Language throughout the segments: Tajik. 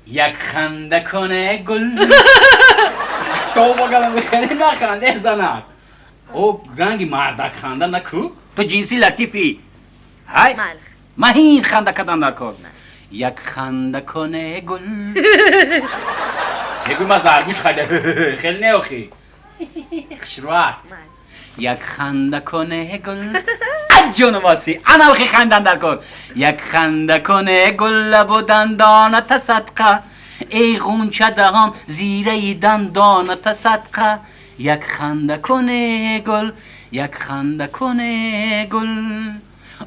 Як ханда куне гул. То багалам хеле наханде занак. О ранги мардак ханда наку. Ту ҷинси латифӣ. Ҳай? Майлх. Маҳин ханда кадан дар кор. Як ханда куне гул. Мегӯй ма заргӯш хайда. Хеле не охи. Хушрӯак. Майлх. Як ханда куне гул. Аҷону васи. Ана охи хандан дар кор. Як ханда куне гул лабу дандоната садқа. Эй ғунча даҳон зираи дандоната садқа. Як ханда куне гул, як ханда куне гул.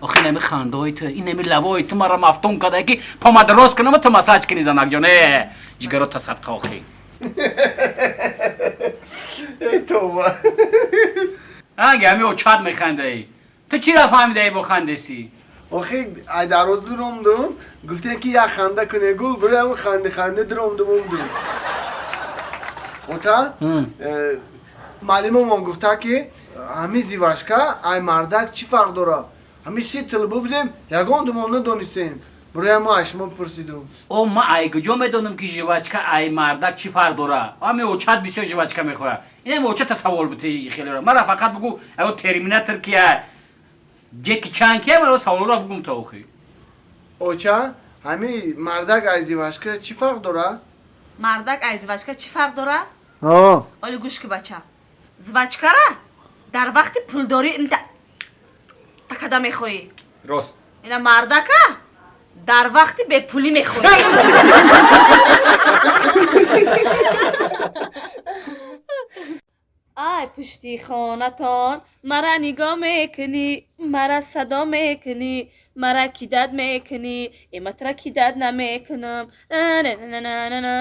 Охи инами хандаҳои ту, инами лабои ту маро мафтун карда ки пома дароз кунам ту массаж кунӣ занакҷон. Э, ҷигарота садқа охи. Эй тоба. Ранги ҳами очат механдаӣ. Ту чӣ ра фаҳмидаӣ бо хандесӣ? Охи ай дароз дуромдум, гуфтем ки як ханда куне гул, барои ҳамн ханди ханди дуромдум умдум. Ота, муаллимамон гуфта ки ҳами зивашка ай мардак чӣ фарқ дора? Ҳами си тилбу будем, ягон думон надонистем. Барои ҳамо ай шумо пурсидум. О ма ай куҷо медонам ки жвачка ай мардак чӣ фарқ дора? Ҳами очат бисёр жвачка мехоҳад. Инам очата савол бутаи хелеро. Мара фақат бугӯ аё терминатор кия, Ҷеки Чан кия, мара саволро бугум то охи. Оча, ҳами мардак ай зивашка чӣ фарқ дора? Мардак ай жвачка чӣ фарқ дора? Ҳо. Оли гӯш ки бача. Жвачкара дар вақти пулдорӣ инта такада мехоҳӣ. Рост. Ина мардака дар вақти бепулӣ мехоҳӣ. Ай пушти хонатон мара нигоҳ мекунӣ, мара садо мекунӣ, мара кидат мекунӣ, эматра кидат намекунам. На-на-на-на-на-на.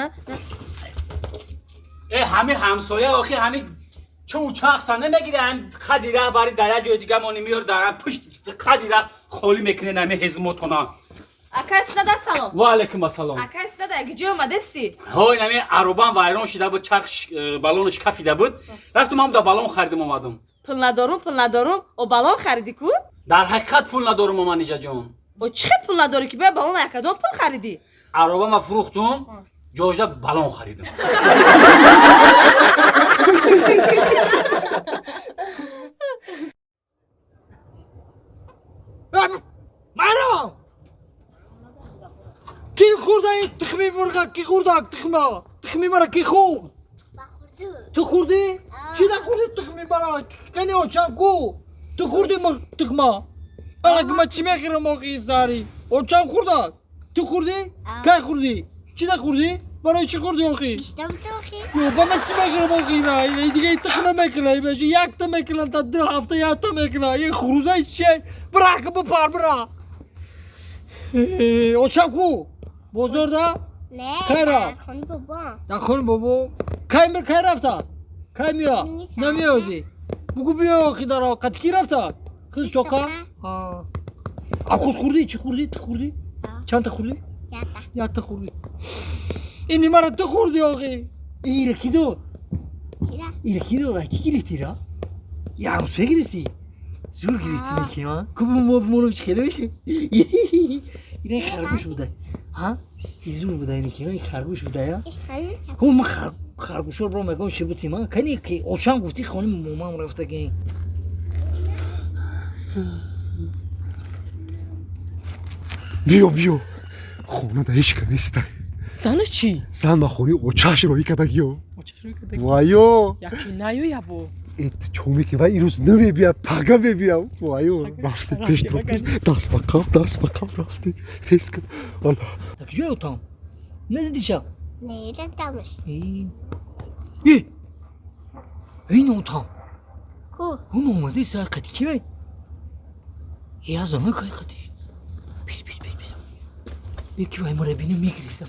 Э ҳами ҳамсоя охи ҳами чӯчақса намегире ҳам қади раҳ бари дар як ҷои дига мони меёр дар ҳам пушт қади раҳ холӣ мекунед ҳами ҳезмотона. Акай синада салом. Ва алайкум ассалом. Акай синада гиҷо омадести? Ҳой нами аробам вайрон шида буд, чарх балонаш кафида буд. Рафтум ҳам да балон харидум омадум. Пул надорум, пул надорум, о балон харидӣ ку? Дар ҳақиқат пул надорум оман иҷаҷон. О чӣ хел пул надорӣ ки бия балон якадон пул харидӣ? Аробама фурӯхтум, ҷожа балон харидум. Маро! Ки хӯрда ин тухми мурға? Ки хӯрда тухма? Тухми мара ки хӯрд? Ту хӯрдӣ? Чӣ нахӯрдӣ тухми мара? Кани очам ку? Ту хӯрдӣ тухма? Ана ки ман чӣ мехӯрам охи саҳарӣ? Очам хӯрда? Ту хӯрдӣ? Кай хӯрдӣ? Чӣ нахӯрдӣ? Барои чӣ хӯрдӣ охи? Ё ба ман чӣ мехӯрам охи? Ина дига тухм намекунам, якта мекунам та 2 ҳафта якта мекунам. Ин хурӯзаи чие? Бира ки бипар, бира. Очам ку? Бозор да? Не, Кай рафт? дар хони бобо. Дар хони бобо? Кай мир, кай рафта? Кай мея? Намесам. Намеёзи? Бугу биё охи дар қад ки рафта? Хиз тоқа? Тоқа. А худ хӯрдӣ? Чӣ хӯрдӣ? Ту хӯрдӣ? А. Чанд та хӯрдӣ? Якта. Якта хӯрдӣ. Ини мара ту хӯрдӣ охи. Ира ки дод? Чира? Ира ки дод? Ки гирифтӣ ра? Я ҳамсоя гирифтӣ? Зур гирифтӣ неки, ҳа? Ку мо бимонам чӣ хеле мешавем? Ина харгӯш буда. Ҳа? Зур буда неки, ин харгӯш буда, я? Ҳу ма харгӯшо бро мегон чӣ бутим, ҳа? Кани ки очам гуфтӣ хони момам рафта ки. Биё, биё. Хона да ҳеч ка неста. Занаш чӣ? Зан ба хони очаш роҳӣ кардагиё. Очаш роҳӣ кардагӣ? Вайё. Яки наёя бо. Э, ту чо мекунӣ? Вай ирӯз намебия, пага мебия. Вайё, рафтем рафтем, пеш ту. багажник. Даст ба қаб, даст ба қаб рафтем. Тез кун. Алло. Так ҷое отам? Надидиша? Не, дидамаш. Э. Э! Ин отам. Ку? Он омадаи сар қати ки вай? Э, аз ана кай қати? Пис, пис, пис, пис. Бе ки вай мара бинам мегирифтам.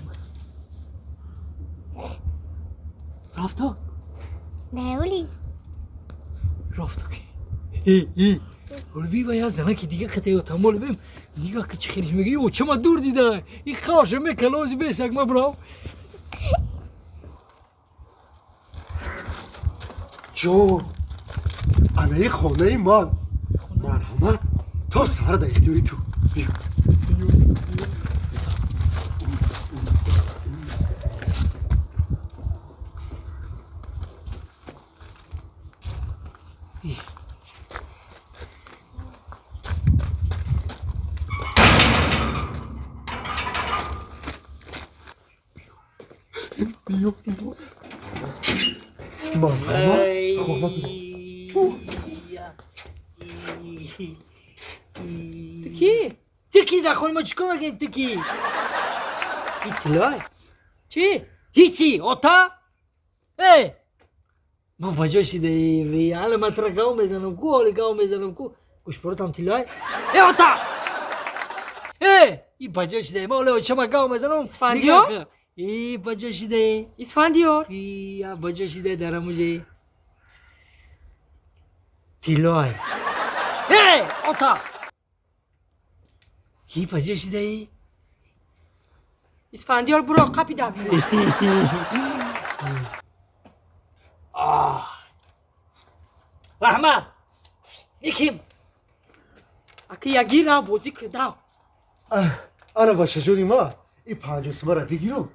Рафта? Не, оли. Рафта ки. Э, э. Оли би вай аз ана ки дига қати отам оли бим. Нигоҳ ки чӣ хелиш мегӯ. Ё, чама дур дида. Ин хавша мекалози бесак ма брав. Ҷон, анаи хонаи ман. Марҳамат, то саҳар дар ихтиёри ту. Биё. Биё, биё. Марҳамат, хона. Ту кӣ? Ту ки дар хонаи мо чӣ кор мекунӣ ту ки? Иттилоъ? Чӣ? Ҳичи, ота? Э! Мо ба ҷой шидаи, ҳала ман тура гав мезанам ку, ҳоли гав мезанам ку. Гӯшпоротам тиллои? Э, ота! Э! И ба ҷой шидаи, ма ҳоли очама гав мезанам. Исфандиёр? И ба ҷой шидаи. Исфандиёр. И ба ҷой шидаи дар ҳамуҷе. Тиллои. Э, ота! И ба ҷой шидаи. Исфандиёр буро қапида биё. Раҳмат. Иким. Аки ягира бозӣ кида. Ана бачаҷони ма, и 50 сумара бигиру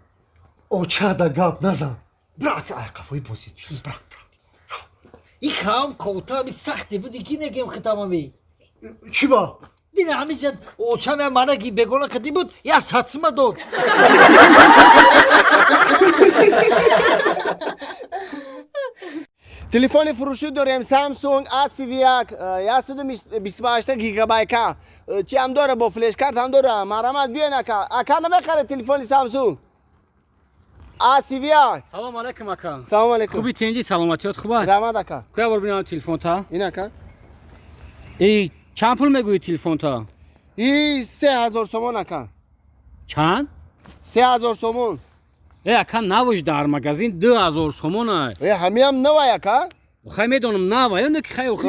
очада гап назан. Бира, ака, ай қафои бозӣ. Бира, бира. И хам ковтами сахте буди ки негем хитамами. Чӣ ба? Дина ҳамиҷа очам я мана ки бегона қити буд, я 100 сума дод. Телефони фурӯшӣ дорем Samsung A31 128 гигабайка. Чи ҳам дора, бо флешкарт ҳам дора. Марҳамат, биёен, ака. Ака, намехаред телефони Samsung A31? Салом алейкум, ака. Салом алейкум. Хуби, тинҷи, саломатиёт хуб аст? Раҳмат, ака. Куя бор бинам телефонта. Ин, ака. И чанд пул мегӯӣ телефонта? И 3000 сомон, ака. Чанд? 3000 сомон. Э, ака, навш дар магазин 2000 сомона. Э, ҳамиам навай, ака. Хай, медонам, нава ё ки, хай, охи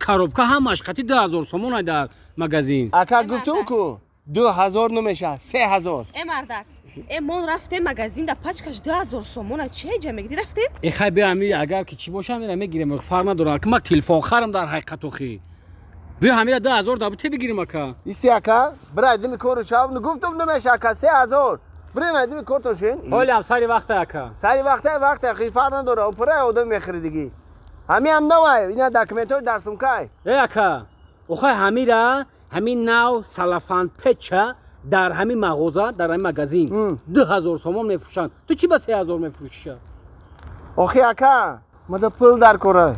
коробка ҳамаш қати 2000 сомона дар магазин. Ака, гуфтум ку, 2000 намеша, 3000. Э, мардак, э, мо рафтем магазин, да пачкаш 2000 сомона. Чи ҷа мегири рафтем? Э, хай, биё, ҳами агар ки чӣ боша, ҳамира мегирем, фарқ надорам, ки ма телефон харам дар ҳақиқат. Охи, биё, ҳамира 2000 да бите бигирем, ака. Иси, ака, бирай дими кору чав, гуфтум намеша, ака, 3000. Бирин, айдими кортон шин. Ҳолиам сари вақта, ака. Сари вақта, вақта хи, фарқ надора, пурай одам мехӯри дигӣ. Ҳамиам навай, ина документҳои дар сумкай. Э, ака, охай, ҳамира ҳамин нав салафан печа дар ҳамин мағоза, дар ҳамин магазин 2000 сомон мефурӯшанд. Ту чӣ ба 3000 мефурӯшиша? Охи, ака, мада пул дар кора.